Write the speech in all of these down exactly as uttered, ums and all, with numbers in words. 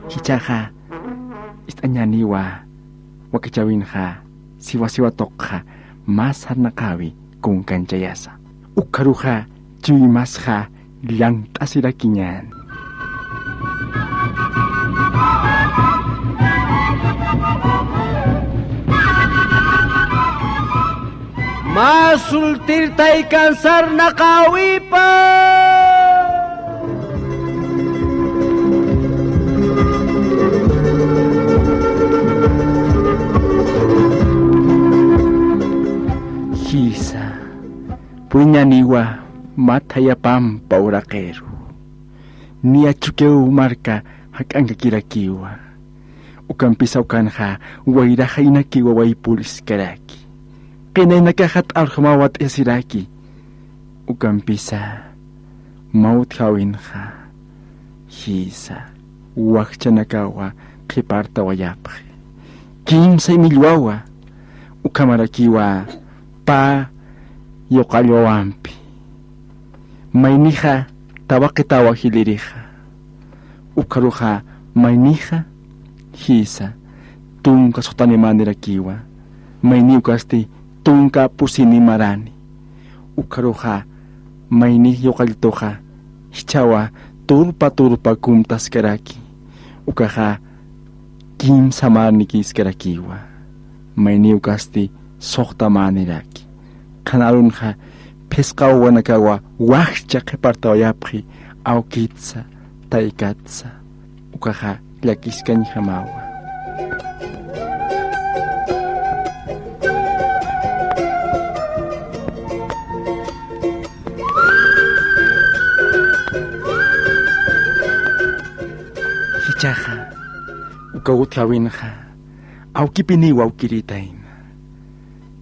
Jichhaxa ist'añäniwa, wakachäwinxa siwa siwa tuqxa mä sarnaqäwi kunkanchayasa. Ukxaruxa chuymasxa llant'asirakiñäni. Mä sultir taykan sarnaqäwipa. Jisa, puriñäniwa mä thayapampa uraqiru. Niya Chukiyaw marka jak'ankakirakiwa. Ukampisa ukanxa wayraxaynakiwa waypuriskaraki. Qinaynakaxa t'arjmaw wat'asiraki. Ukampisa mä utjäwinxa jisa, wakchanakawa qhipartawayapxi. Kimsay millwawa, ukhamarakiwa pä yuqall wawampi. Maynixa tawaqitawa jilirixa. Ukxaruxa maynixa jisa, tunka suxtanimänirakiwa. Mayni ukasti tunka pusini marani. Ukxaruxa mayni yuqallituxa jichhawa turpa turpa kumtaskaraki. Ukaxa kimsa marnikiskarakiwa. Mayni ukasti suxta marniraki. Qhan arunxa phisqa wawanakawa wakcha qhipartawayapxi, awkitsa, taykatsa. Ukaxa llakiskañjamawa. Jichhaxa uka utjäwinxa awkipiniw awkiritayna.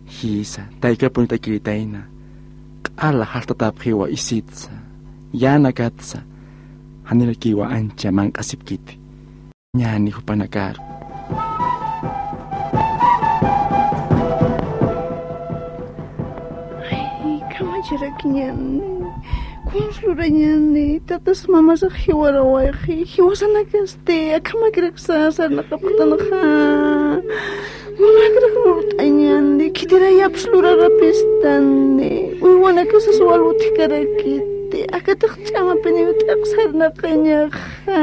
Jisa, taykapuniw taykiritayna. Q'ala jalltatäpxiwa isitsa, yänakatsa, janirakiwa ancha manq'asipkiti. Ñäni jupanakaru. Ay, kamachirak ñäni. Kuns lurañäni, tatas mamasax jiwarawayxi, jiwasanakasti, akhamakiraksa sarnaqapxtanxa. Kunakrak lurt'añäni, khitirayapsa lurarapistani. Uywanakasas wal utjkarakiti, akatax ch'amapiniw t'aq sarnaqañaxa.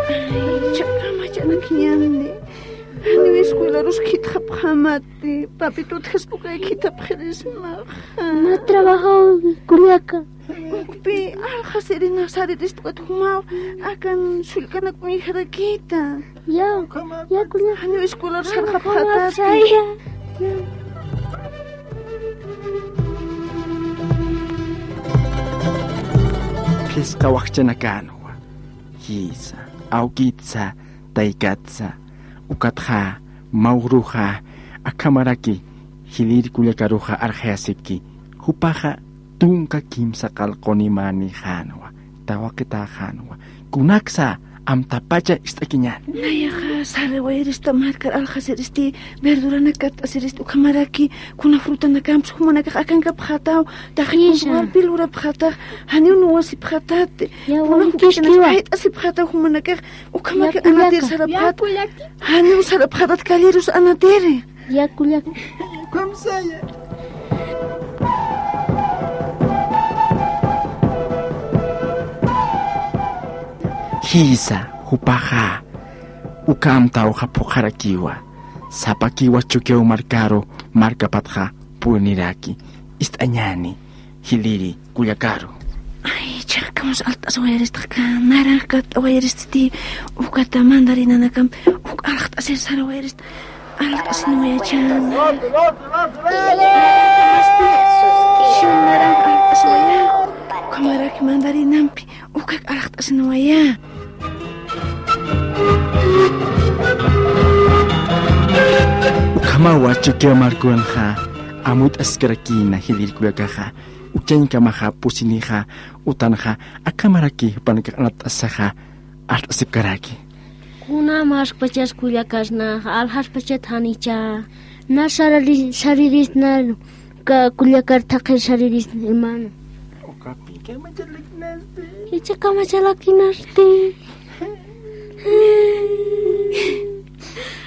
Ay, ch'aqamachanak ñäni. Janiw escuelarus khithapxamati, papito utjaspa ukay khithapxirismaxa. Mä trabajaw kullaka. Ukpi alxasirina sarirista ukat jumaw, akan sullkanak uñjarakita. Ya, ya, kullaka. Janiw escuelarus sarxapxatati. Ya. Phisqa wakchanakanwa. Jisa, awkitsa, taykatsa, ukatxa, mä uruxa, akhamaraki, jilïr kullakaruxa arxayasipki, jupaxa tunka kimsa qallqunimänixänwa, tawaqitäxänwa, kunaksa amtapacha ist'akiñäni. Nayaxa, sarawayirista markar alxasiristi, verduranakat kat'asiristi, ukhamaraki, kuna frutanakamps jumanakax akankapxataw, taqi Jisa. Warpi lurapxatax, janiw nuwasipxatati, Ya, kuna walikiskiwa. Juk'akinas kayt'asipxataw jumanakax, Ukhamaki anatir sarapxat. Janiw sarapxatat callerus anatiri. Ya, kullak. Ukham saya. Jisa, jupaxa. Uka amtawxa phuqharakiwa. Sapakiwa Chukiyaw markaru, markapatxa puriniraki. Ist'añäni. Jilïri kullakaru. Ay, chiqakamus alt'asawayaristxa, naranj kat'awayaristi, ukata mandarinanakamp, uk alxt'asir sarawayarist, alt'asinwayachäna. Ay, naranj alt'asawaya, ukhamaraki mandarinampi, ukak alxt'asinwaya. Ukhamawa Chukiyaw markuwanxa, amuyt'askarakïna jilïr kullakaxa, uchañkamaxa pusinixa, utanxa, akhamaraki jupanakax anatt'asaxa, alt'asipkaraki. Kuna maskpachas kullakarna, aljaspachat janicha. Na sarari-, saririsna, ka kullakar thaqir saririsna, hermano. Ukapi kamachalakinasti. Icha kamachalakinasti.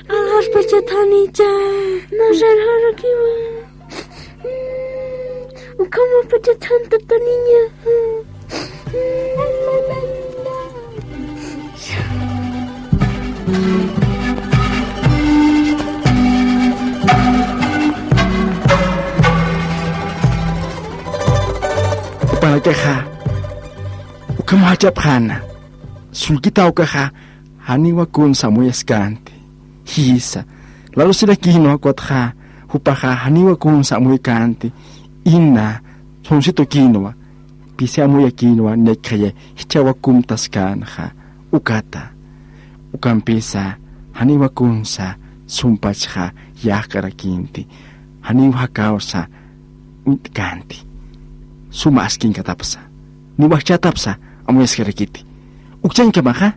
Aljaspachat janicha. Na sararakiwa. Ukhamapacha thantata niña. Jupanakaxa ukham jachapxäna, sullkita ukaxa janiwa kunsa amuyaskanti. Jisa, larusirakïnwa ukatxa, jupaxa janiwa kunsa amuykanti, ina, sunsitukïnwa, pisi amuyakïnwa, nekxaya, jichhawa kumtaskänxa, ukata. Ukampisa, janiwa kunsa, sumpachxa, yäqkarakïnti, janiwa jakawsa, uñt'känti. Suma askinkatapsa, niwajchätapsa, amuyaskarakiti. Ukchañkamaxa,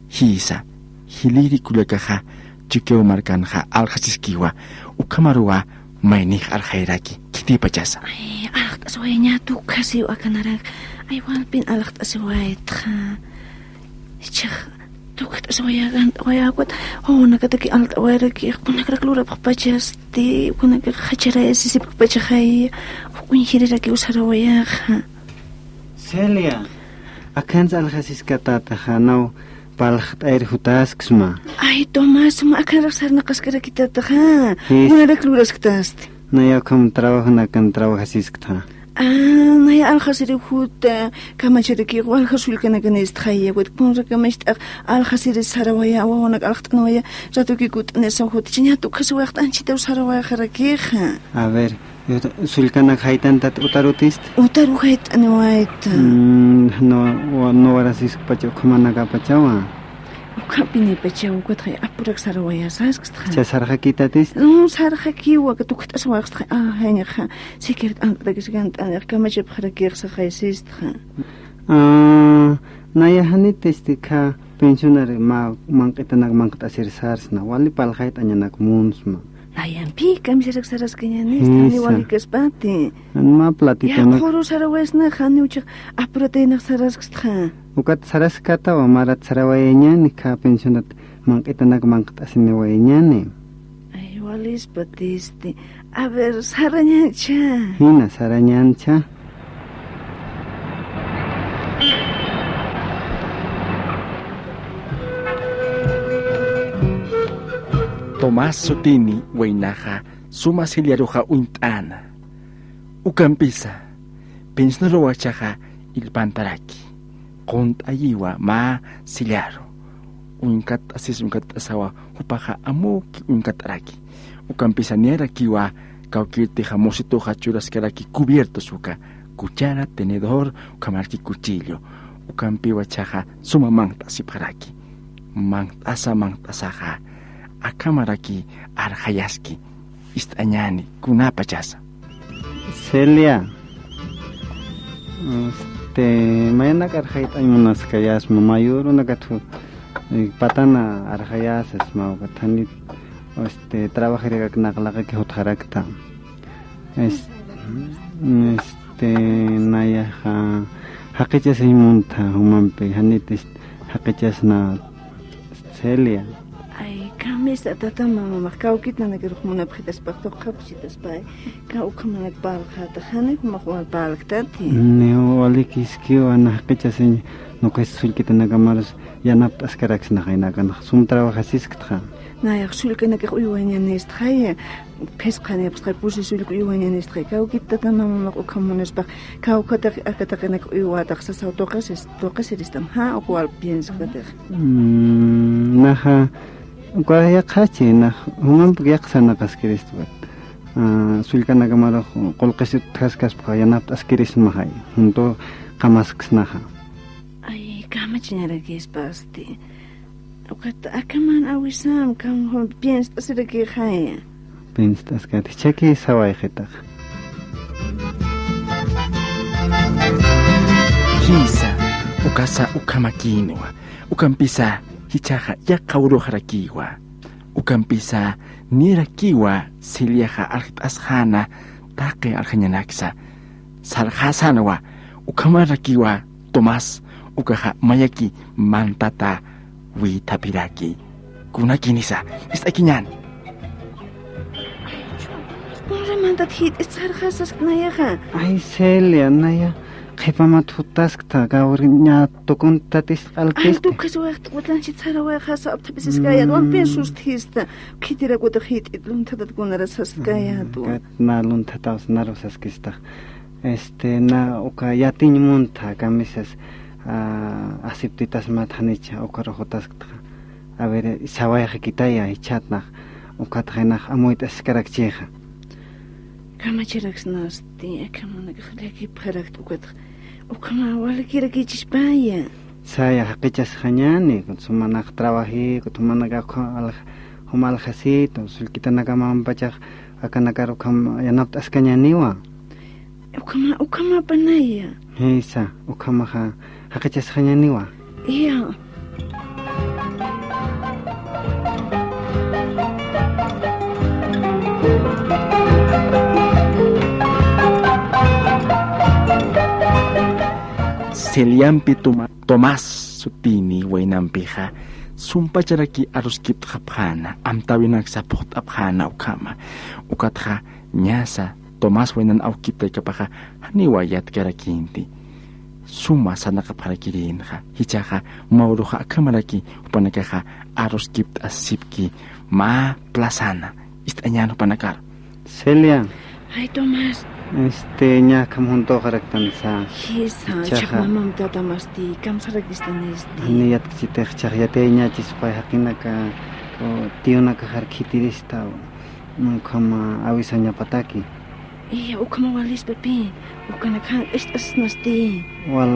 jisa, jiliri kullakaxa, Chukiyawu markanxa, aljasiskiwa, ukhamaruwa, maynix arxayraki, khitipachasa. Ay, aljt'asiwayaña, tukhasiw akanarak. Ay, walpin aljt'asiwaytxa. Jichhax, tukt'asiwaya, gant'awaya, ukat, wawanakataki alt'awayaraki, kunakrak lurapxpachasti, kunakrak jacharayasisipkpachaxay, uñjirirakiw sarawayaxa. Celia, akhans aljasiskatätaxa, naw parlt'ayir jutasksma. Ay, Tomás, suma akhanarak sarnaqaskarakitataxa. Jis. Kunarak lurasktästi. Naya ukham trabajonakan trabajasisktxa. Ah, naya aljasiriw juta, kamacharakiw walja sullkanakanistxaya, ukat kunra kamacht'ax aljasiri sarawaya, wawanak aljt'anwaya, ratuki kutt'anisa juticha, ña tukhasiwayaxt anchhitaw sarawayxarakixa. A ver, sullkanak jaytantat utarutist? Utaru jayt'aniwayta. Mm, no, wa-, no warasiskpacha ukhamanakapachawa. Ukhampinipachaw, ukatxa apurak sarawayasasktxa. Jichha sarxakitatis? Mm, sarxakiwa, aka tukt'asiwayxtxa, ah, jayñaxa, siquiera t'ant'arakis gant'anixa, kamachapxarakix saxaysistxa. Ah, naya janit, este, khä pensionar mä manq'itanak manq't'asir sarsna, wali parlxayt'añanak munsma. Nayampï kamisarak saraskañäni, jisa, jani walikaspati. Mä platitonak. Yaqhuru sarawayasna, janiw jichhax apurataynax saraskstxa. Ukat saraskatawa, marat sarawayañäni, khä pensionat manq'itanak manq't'asiniwayañäni. Ay, walispatisti. A ver, sarañänicha. Jina, sarañänicha. Tomás sutini waynaxa suma Celiaruxa uñt'äna. Ukampisa, pensionaruwachaxa illpantaraki. Qunt'ayiwa mä Celiaru. Uñkatt'asis uñkatt'asawa jupaxa amuki uñkatt'araki. Ukampisa niyarakiwa kawkïrtixa musituxa churaskaraki cubiertos uka, cuchara, tenedor, ukhamaraki cuchillo. Ukampiwa jichhaxa suma manq't'asipxaraki. Manq't'asa manq't'asaxa akhamaraki arxayaski, ist'añäni kunapachasa. Celia, este, mayanak arxayt'añ munaskayasma, mayürunakat, eh, patana arxayasisma, ukat jani, este, trabajirïraknak laqaki jutxarakta. Es-, este, nayaxa, jaqichasiñ muntha jumampi, janit, este, jaqichasna Celia. Ay, kamisa, tata, mama, kawkit nanakirux munapxitaspax, tuqapxitaspay, kaw ukhamanak parlxätax, jani jumax wal parlktati. Niw walikiskiwa, na jaqichasiñ, nuqis sullkitanakamarus yanapt'askaraksnaxa, jaynakanx sum trabajasisktxa. Nayax sullkanakax uywayañänistxaya, phisqanipxsqa pusi sullka uywayañänistxay, kawkit tata mamax ukham munaspax, kawkhataq aka taqinak uywatax sasaw tuqis, tuqisiristam, ja, uk wal pienskatix. Mm, naxa, uka yaqhachi, nax, jumampi yaqha sarnaqaskiristwa. Ah, sullkanakamarux qullqis utjaskaspxa yanapt'askirismaxay, junto qamasksnaxa. Ay, kamachañarakispasti. Ukat akhaman awisam, kam pienst'asirakixaya. Pienst'askat, jichhaki sawayxitax. Jisa, ukasa ukhamakïnwa, ukampisa, Jichhaxa yaqha uruxarakiwa. Ukampisa niyarakiwa Celiaxa aljt'asxäna taqi aljañanaksa. Sarxäsänwa, ukhamarakiwa Tomás, ukaxa mayaki mantata withapiraki. Kunakinisa, ist'akiñäni. Kunra mantat jit'is sarxasask nayaxa. Ay, Celia, naya qhipamat jutasktha, kawri ña tukuntat ist'q'alkista. Altu ukhas waxt'k watankit sarawayxasa apthapisiskaya, mm, wampin sustjista, khitirak wata jit'it lunthatat kunara saskaya, mm, tu. Kat na lunthataw sanaru saskistax. Este, na uka yatiñ muntha kamisas, ah, aceptitasmat janicha, ukaru jutasktxa. A ver, sawayxakitaya, jichhat nax, ukatxa nax amuyt'askarakchixa. Kamacharaksa nasti, akhamanakax llakipxarakta ukatxa. Ukhama walikirakichispaya. Saya, jaqichasxañäni, suma nax trabajiku, suma nax ukham alj-, juma aljasitu, sullkitanakamampachax akanakar ukham yanapt'askañäniwa. Ukhama, ukhamapa naya. Jisa, ukhamaxa jaqichasxañäniwa. Iya. Celiampi Toma-, Tomás sutini waynampixa, sumpacharaki aruskipt'xapxäna, amtäwinaksa phuqt'apxäna ukhama. Ukatxa ñasa Tomás waynan awkiptaykapaxa janiwa yatkarakïnti. Suma sarnaqapxarakirïnxa, jichhaxa mä uruxa akhamaraki jupanakaxa aruskipt'asipki mä plazana, ist'añän jupanakar. Celia. Ay, Tomás. Este, ña akham junt'uxaraktansa. Jisa, jichhaxa. Chhaq mamam tatamasti, kamsarakistanisti. Jani yatkchitix, jichhax yatiyañachispay jaqinaka, o, tiyunakaxar khitirista, o, ukhama awisañapataki. Iya, ukhama walispapi, ukanak jant'ist'asnasti. Wal,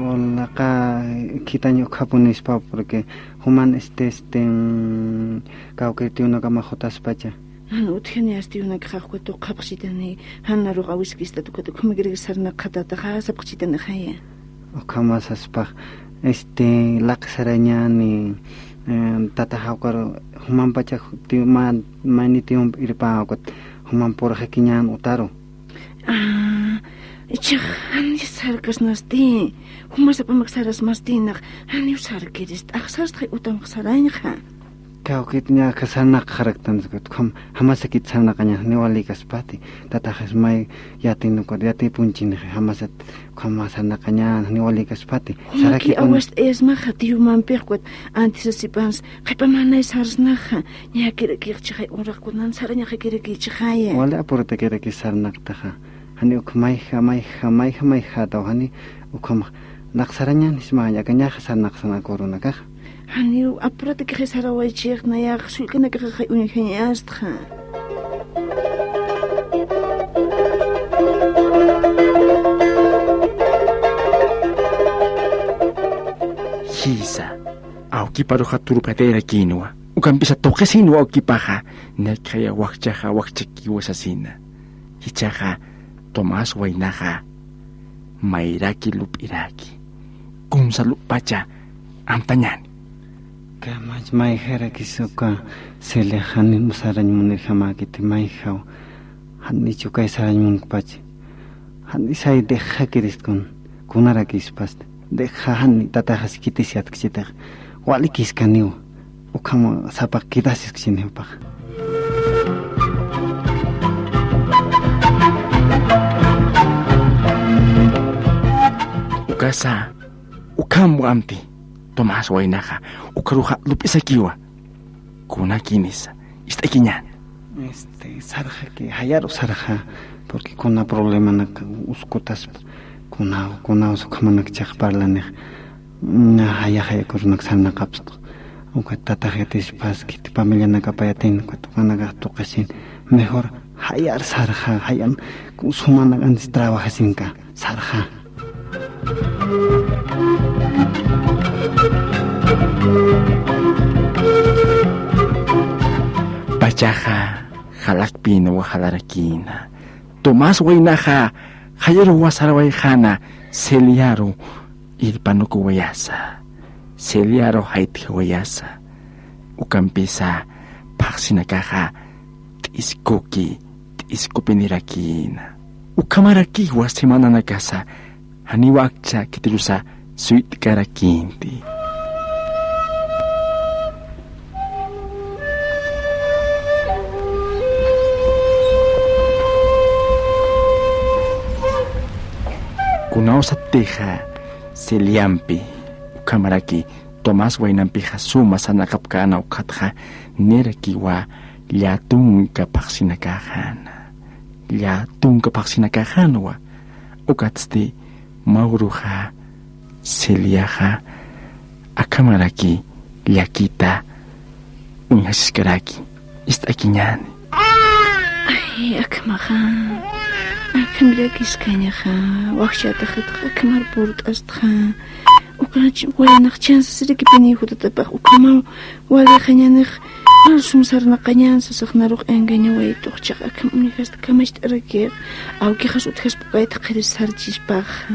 wal, aqa khitañ ukhapunispa, porque juman este, este, mm, kawkir tiyunakama jutaspacha. Jan utjani asti unak qaqkut uqhapxchitani, jan narux awiskistat ukat ukhamakiraki sarnaqxatataxa sapxchitanixaya. Ukhama saspax, este, laqi sarañäni, eh, tata jawkar jumanpacha ti-, ma-, mayni tiyump irpa ukat juman purxakiñän utaru. Ah, ichax jani sarkasnasti, jumasapamak sarasmasti nax, janiw sarkirist, axsarstxay utamx sarañxa. Kawkit ña aka sarnaqxaraktansa, ukham jamasakit sarnaqaña, janiw walïkaspati, tataxis may yatin ukat yatipunchini, jamasat ukham sarnaqaña, janiw walïkaspati. Jumaki saraki kun- awast esmaxa tiyumampix ukat antisasipans, qhipa manay sarsnaxa, ñakirakix chixay uraq kunan sarañaxakirakichixaya. Wali apuratakiraki sarnaqtaxa. Jani uk mayja, mayja, mayja, mayjataw, jani ukhamax naqsarañän jismaxañ, aka ñaxa sarnaqsan aka urunakaxa. Janiw apuratakixay sarawaychix, nayax sullkanakaxaxay uñjañästxa. Jisa, awkiparuxa turpatayrakïnwa, ukampisa tuqisinwa awkipaxa, naykjaya wakchaxa wakchakiwa sasina. Jichhaxa Tomás waynaxa mayraki lup'iraki, kunsa lup'pacha amtañäni. Kamach mayjarakis uka Celiax janiw sarañ munirjamäkiti mayjaw, janich ukay sarañ munkpacha. Jani say dejxakirist kun, kunarakispasti. Dejxa jani tataxas khitis yatkchitix. Walikiskaniw. Ukham sapaq quedasiskchini jupax. Ukasa, ukham amti, Tomás waynaxa, ukaruxa lup'isakiwa. Kunakinisa, ist'akiñäni. Este, sarxaki, jayaru sarxa, porque kuna problemanak uskutaspa, kunaw, kunaw ukhamanak chaq parlanix, na jaya jaya kurunak sarnaqapsqa, ukat tatax yatispas, khiti familianakapa yatin, ukat ukanakax tuqisin, mejor jayar sarxa, jayan, sumanak antis trabajasinka, sarxa. Pachaxa jalakpïnwa jalarakïna. Tomás waynaxa jayaruwa sarawayxäna Celiaru irpanukuwayasa. Celiaru jaytjawayasa. Ukampisa phaxsinakaxa t'iskuki, t'iskupi nirakïna. Ukhamarakiwa semananakasa janiw akcha khitirusa suyt'karakïnti. Kunawsattixa Celiampi, ukhamaraki Tomás waynampixa suma sarnaqapkäna ukhatxa nirakiwa llätunka phaxsinakaxäna. Llätunka phaxsinakaxänwa. Ukatsti mä uruxa Celiaxa akhamaraki llakita uñjasiskaraki. Ist'akiñäni. Ay, akhamaxa. Akham llakiskañaxa. Wakchataxitxa akhamar purt'astxa. Ukach wayanx chance sirikipini jutatapax ukhamaw walixañanix. Arsum sarnaqañän sasax narux engañawaytux, chiqa akham uñjasta kamacht'arakix. Awkixas utjas pukayta qhiris sarchispaxa.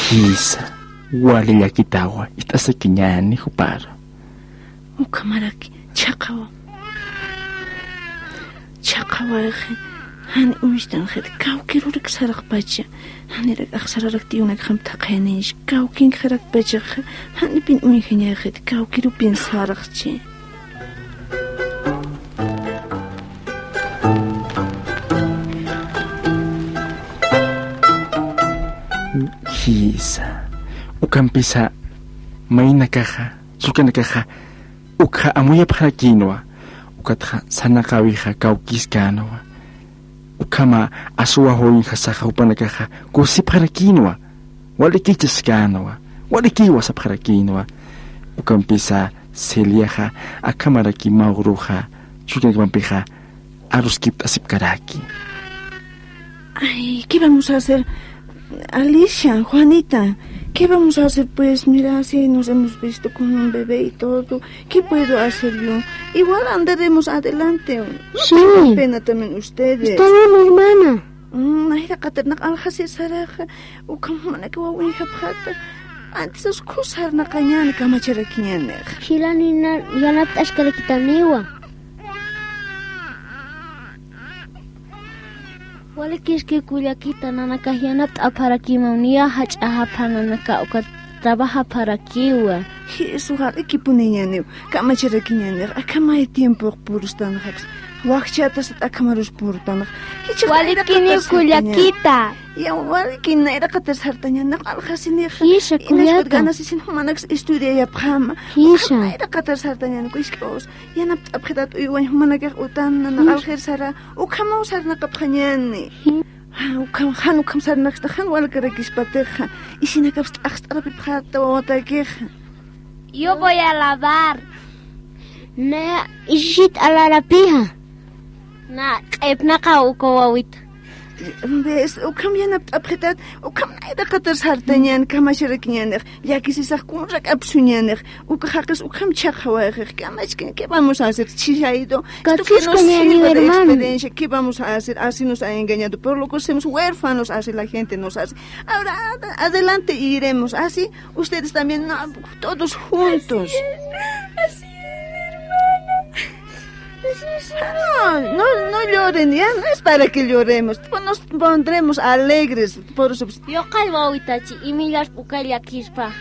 Jisa, wali llakitawa, ist'asakiñäni juparu. Ukhamaraki, chhaqawa. Chhaqawayxi, jani uñstanxit, kawkirurak sarxpacha. Janirak axsararak tiyunakxam thaqhayanïnchi, kawkinkxarakpachaxa, janipin uñjañäxit, kawkirupin sarxchi. Jisa. Ukampisa maynakaxa, churkanakaxa, ukxa amuyapxarakïnwa, ukatxa sarnaqäwixa kawkiskänwa. Ukhama asuwa juñjasaxa jupanakaxa kusipxarakïnwa, walikichaskänwa, walikiwa sapxarakïnwa. Ukampisa Celiaxa akhamaraki mä uruxa churkanakapampixa aruskipt'asipkaraki. Ay, ¿qué vamos a hacer? Alicia, Juanita, ¿qué vamos a hacer? Pues mira, así nos hemos visto con un bebé y todo. ¿Qué puedo hacer yo? Igual andaremos adelante. No Sí. Tengan pena también ustedes. Está bien, hermana. Mm, nayraqatar naq aljasir saraxa, ukham jumanakax wawinjapxäta. Antisas khus sarnaqañäni, kamacharakiñänix. Jilani na-, yanapt'askarakitaniwa. Walikiski kullakita, nanakax yanapt'apxarakimaw, niya jach'axapxä nanaka ukat trabajapxarakiwa. Jisa, walikipuniñäniw, kamacharakiñänix, akhamay tiempox purustanxapsa. Wakchätasat akhamarus purtanx. Jichhax walikiniw nayraqatar sartañäni kullakita. Ya, walikin nayraqatar sartañäni, naq aljasinixa. Jisa, kullaka. Inaspat ganasisin jumanaks estudiayapxäma. Jisa. Ukham nayraqatar sartañäni, kusk'us. Yanapt'apxitat uywañ jumanakax utan, naq aljir sara, ukhamaw sarnaqapxañäni. Jan ukham, jan ukham sarnaqsta, jan walkarakispatixa, isinakaps t'axt'arapipxäta wawatakixa. Yo voy a lavar. Naya isisit alarapïxa. Na q'ipnaqaw uka wawita. Ves, ukham yanapt'apxitat, ukham nayraqatar sartañän, kamacharakiñänix, llakisisax kun rak'apsuñänix, uka jaqis ukham chhaqawayxix, kamachkin, ¿qué vamos a hacer? Chhijaydu, esto que nos sirve de experiencia, ¿qué vamos a hacer? Así nos ha engañado, por lo que somos huérfanos, así la gente nos hace. Ahora ad-, adelante iremos, así ustedes también, no, todos juntos. Así es, así es, hermana. No, no, no lloren, ya no es para que lloremos. Nos pondremos alegres, por eso. Yuqall wawitachi, imillar uka llakispa.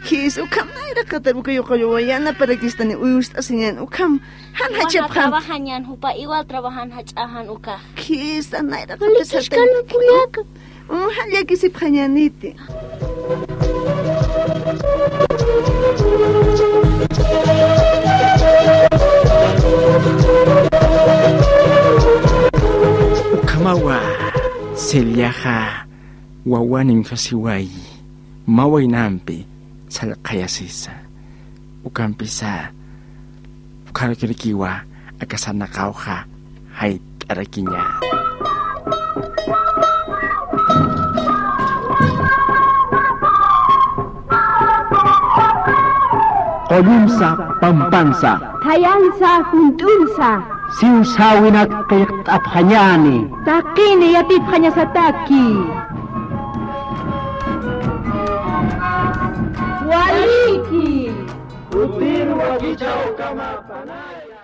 Jisa, ukham nayraqatar uka yuqall wawa yanaparakistani, uywist'asiñän, ukham jan jachapxam. Trabajañän jupa, igual trabajan jach'ajan uka. Jisa, nayraqatar sartañän. Kullaka. Mm, jan llakisipxañäniti. Ukhamawa, Celiaxa, wawanin uñjasiwayi, mä waynampi sallqayasisa. Ukampisa, ukharakirakiwa aka sarnaqawxa jayt'arakiña. Qullunsa, pampansa. Thayansa, junt'unsa. Siwsäwinak qillqt'apxañäni. Taqini yatipxañasataki. Waliki. Kutir wakichäwkamapanaya.